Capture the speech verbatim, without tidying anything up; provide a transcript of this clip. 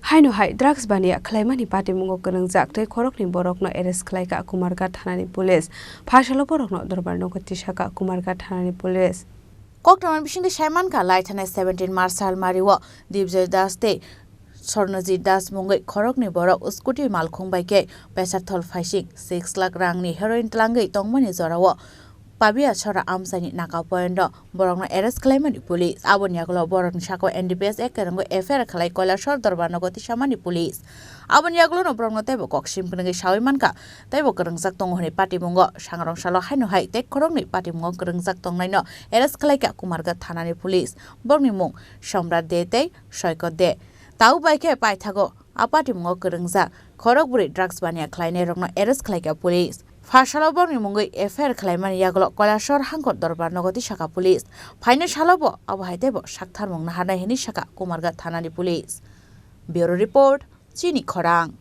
Haino hai drugs baniya khwlaimani patimungo kwrwngjak tei khoroknwi borokno arrest khwlaikha Kumarghat thanani police. Phaisalo borokno dorbar nogo tisakha Kumarghat thanani police. Koktwma bisingtwi saimankha, lai thanai seventeen March salmario Dibjoy Das tei Swarnajit Das mungwi khoroknwi borok scooty malkhung bai khe Pesarthol phaising six lakh rangni heroin twlangwi tongmani jorao Pabia Chora amchaini Naka Point o borokno arrest khwlaimani police. Aboni yagulo borokni sakao N D P S Act kwrwngwi F I R khwlai Koilashor dorbar nogo tisamani police. Aboni yagulono borokno teibo kok sim kwrwngwi sawi mankha, teibo kwrwngjak tongo hwnwi patimungo sangrong salo haino hai tei khoroknwi patimungo kwrwngjak tongnaino arrest khwlaikha Kumarghat thanani police. Borokni mung Somrat De tei Soikot De. Tabuk bai khe paithago a patimungo kwrwngjak khorok bwrwi drugs baniya khwlainairokno arrest khwlaikha police. Phaisalo borokni mungwi F I R khwlaimani yagulo Koilashor hangkor dorbar nogo tisakha police. Phainai salobo abo hai teibo saktharmung naharnai hwnwi sakha Kumarghat thanani police. Bureau Report, Chini Khorang.